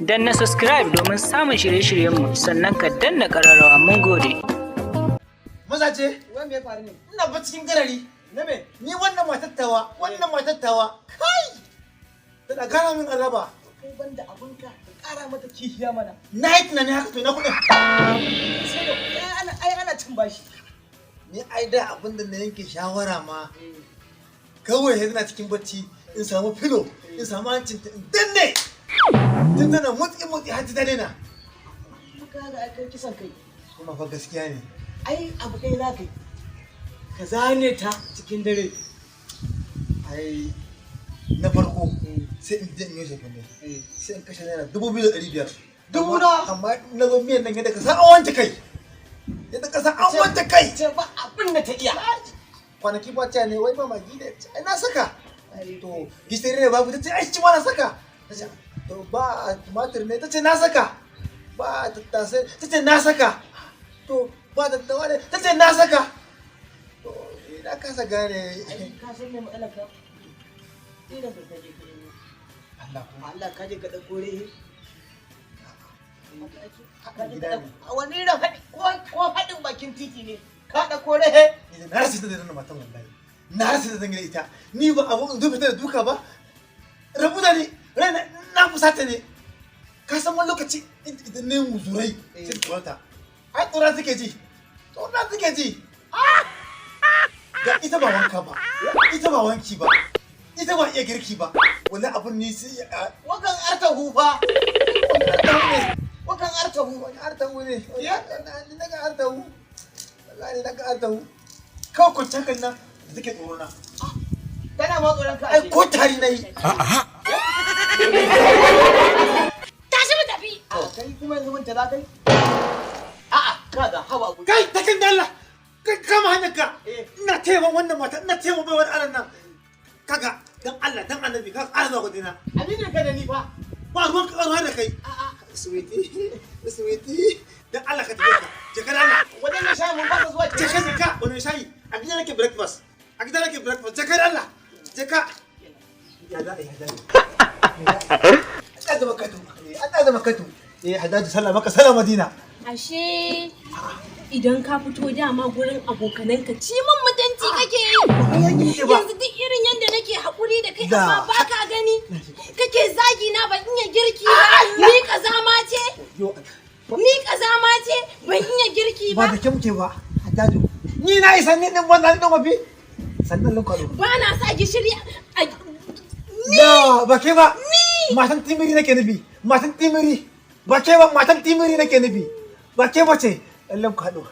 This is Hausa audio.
Danna subscribe domin samun shirye-shiryenmu, sannan ka danna ƙararrawa. Mun gode. Mazaje, Wai me ya faru ne? Ina ba cikin garari. Na me? Ni wannan matattawa, wannan matattawa, kai! Tana gana min azaba. Kai banda abinka, ka ƙara mata kishiya mana. Na yi tunani haka, to na kuɗin. Sai da ai ana cin bashi. Ni ai da abin da na yanke shawara ma, kawai sai ina cikin bacci in samu filo, in samu hancinta in danne. Tun tana motsi motsi har ta daina. Muka ga ai kai kisan kai. Kuma fa gaskiya ne. Ai abu ɗaya za ka yi. Ka zane ta cikin dare. Ai na farko sai in je in yi shafe ne. Sai in kashe ₦2,500. Dubu nawa? Amma na zo miyan nan yadda ka san an wanke kai. Yadda ka san an wanke kai. Ce ba abin da ta iya. Kwanaki ba ta ne wai ba magi da ai na saka, to gishiri ne babu, ta ce ai shi ma na saka. Ta ce to ba tumatir ne, ta ce na saka. Ba tattasai, ta ce na saka. To ba daddawa ne, ta ce na saka. To na kasa gane. Ai ka san me matsalar ka? Irin da ka je ka yi. Allah ko. Allah, ka je ka ɗauko rehe. Ka je ka Gida ne. ɗauko. A wani irin haɗi ko haɗin bakin titi ne. Ka ɗauko rehe. Ni da na rasa ta da nan matan, wallahi na rasa ta dangane ita. Ni ba abu in zo fita da duka ba, rabu da ni, rai na fusata ne. Ka san wani lokaci idan ne muzurai sai ta tsorata. Ai tsora take ji, tsora take ji. Ga ita ba wanka ba, ita ba wanki ba, ita ba iya girki ba. Wani abun ni sai a Wakan arta hufa. Wani artahu ne. Wakan arta hu. Wani artahu ne. Ni na ga artahu, wallahi na ga artahu. Kawai kwanciyar hankali na da take tsoro na. Tana ma tsoron ka Ai ashe. ko tari na yi. Tashi mu tafi. A kai kuma yanzu mun ta za kai? A'a, kaga hawa guri. Kai ta kan Allah kai, kama hanyar ka. Eh. Ina taimakon wannan mata, ina taimakon bai wani aran nan. Kaga, dan Allah dan Annabi, ka ƙara zuwa gudina. Aminin ka da ni fa. Ba ruwan ka, ruwan da kai. A'a. Sweetie, sweetie, dan Allah ka tafi ka je ka, Allah. Wajen mai shayi mun fasa zuwa. Je ka, je ka. Wani shayi? A gida nake breakfast, a gida nake breakfast. Je ka da Allah, je ka. Ya za a yi, Hajjaji? Allah zama katu, Allah zama katu. Eh, Hajjaji, sallah maka, sallah Madina. Ashe idan ka fito dama gurin abokananka ci min mutunci kake yi. Ba ba. Yanzu duk irin yadda nake haƙuri da kai Da. amma ba ka gani. Kake zagi na ban iya girki ba. Ni kazama ce. Yo. Ni kazama ce, ban iya girki Ba ba. da ke muke ba, Hajjaju. Ni na isa ni din wannan din wafi sannan linkwalo. Ba na sa gishiri a Da ba ke ba. Matan Timiri nake nufi, matan Timiri. Ba ke ba, matan Timiri nake nufi. Ba ke ba ce. Lallan kwado.